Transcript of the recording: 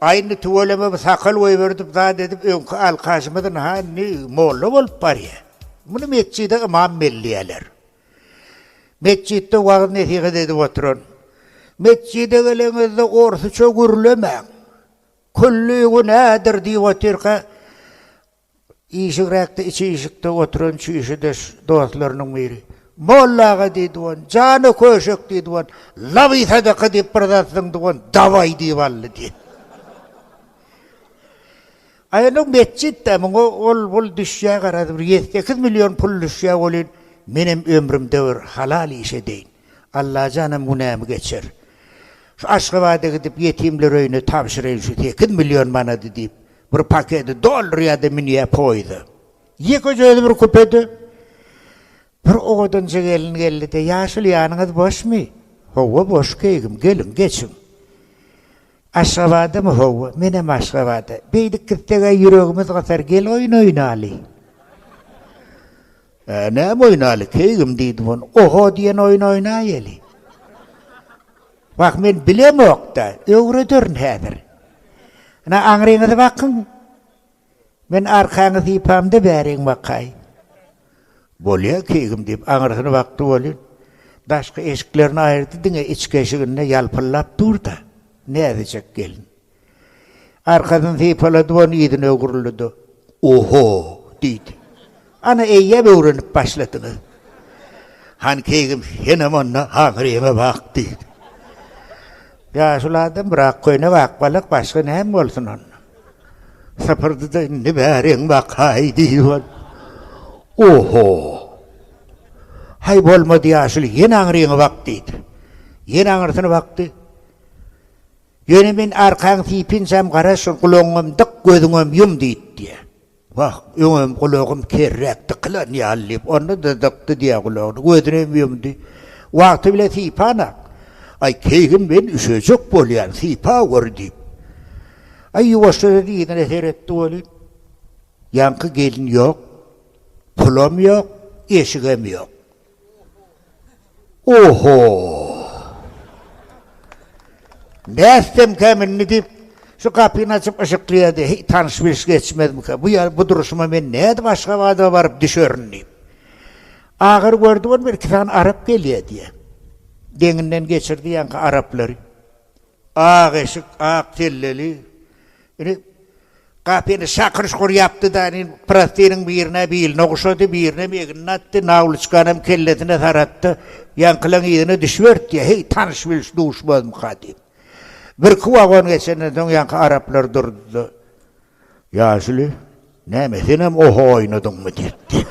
Aý indi tüweleme bu sakal goýberdip zat edip öňki alkaşymyz ynha indi molla bolup barýa. Muny metjide ymam belleýäler. Metjitde wagyz-nesihat edip oturan. Metjide geleňizde orsuça gürlemäň. Külli günädir diýip otyrka, işigräkde içi işikde oturan çüýşedeş dostlarynyň biri, Molla aga diýdi on, jana köşek diýdi on, laby sadaka diýip bir zat zyňdy on, dawaý diýip aldy diýdi. Aý ony metjit-dä, muňa ol-bul düşýä garaz bir ýedi-sekiz million pul düşýä welin, menem ömrümde bir halal iş edeýin. Allajanam günämi geçer. Şu Aşgabada gidip ýetimler öýüne tabşyraýyn şu sekiz million manady diýip, bir paketi doldurýa-da münýä poýza. Ýekeje özi bir kupede. Bir owadanja gelin geldi-de, Ýaşuly ýanyňyz boşmy? Hawa, boş keýgim, geliň, geçiň. Aşgabadamy? Hawa, menem Aşgabada. Beýdip gitseg-ä ýüregimiz gysar, gel oýun oýnaly. Ä, näme oýnaly, keýgim, diýdim ony. Oho diýen oýun oýnaýaly. Wah, men bilemok-da, öwrederin häzir. Ynha, aňryňyzy bakyň. Men arkaňy sypamda bäriň bakaý. Bolýa, keýgim, diýip, aňyrsyny bakdy welin, daşky eşiklerini aýyrdy, diňe içki eşiginde ýalpyldap dur-da, näzijek gelin. Arkasyny sypalady ony yzyna öwrüldi-de, Oho! diýdi. Ana, eýýäm öwrenip başladyňyz. Hany, keýgim, senem onda aňryňa bak, diýdi. Ýaşuly adam bir ak köýnek, ak balak, başga näme bolsun onda. Sypyrdy-da, indi bäriň bakaý, diýip, Oho! Haý, bolmady, ýaşuly, ýene aňryňa bak, diýdi. Ýene aňyrsyny bakdy. Ýöne men arkaň sypynçam gara şu gulagyňam dyk, gözüňem ýum diýdi diýýär. Wah, öňem gulagym kerräk dykylan ýaly diýip, onda-da dykdy diýýär gulagyny, gözünem ýumdy. Wagty bile sypanak. Aý, keýgim men üşejek bolýan, sypa gör diýip. Aý, ýuwaşja yzyna seretdi welin, ýaňky gelin ýok, pulam ýok, eşigem ýok. Oho! Nätsemkäm indi diýip, şu gapyny açyp yşyklaýardy. Heý, tanyş-biliş geçmezmikä? Bu ýa bu durşuma men nädip Aşgabada baryp düşerin diýip. Ahyry gördi ol bir-iki sany arap gelýär diýýär. Deňinden geçirdi ýaňky araplary. Ak eşik, ak selleli. Indi gapyny şakyr-şukur ýapdy-da, indi prostiniň birine biline guşady, birinem egnine atdy, nawluçkanam kellesine saratdy. Ýaňkylaň yzyna düşüberdi diýýär, heý, tanyş-biliş duşmazmyka diýip. Birki wagon geçenden soň ýaňky araplar durdy-da, Ýaşuly, näme, senem oho oýnadyňmy? diýipdi.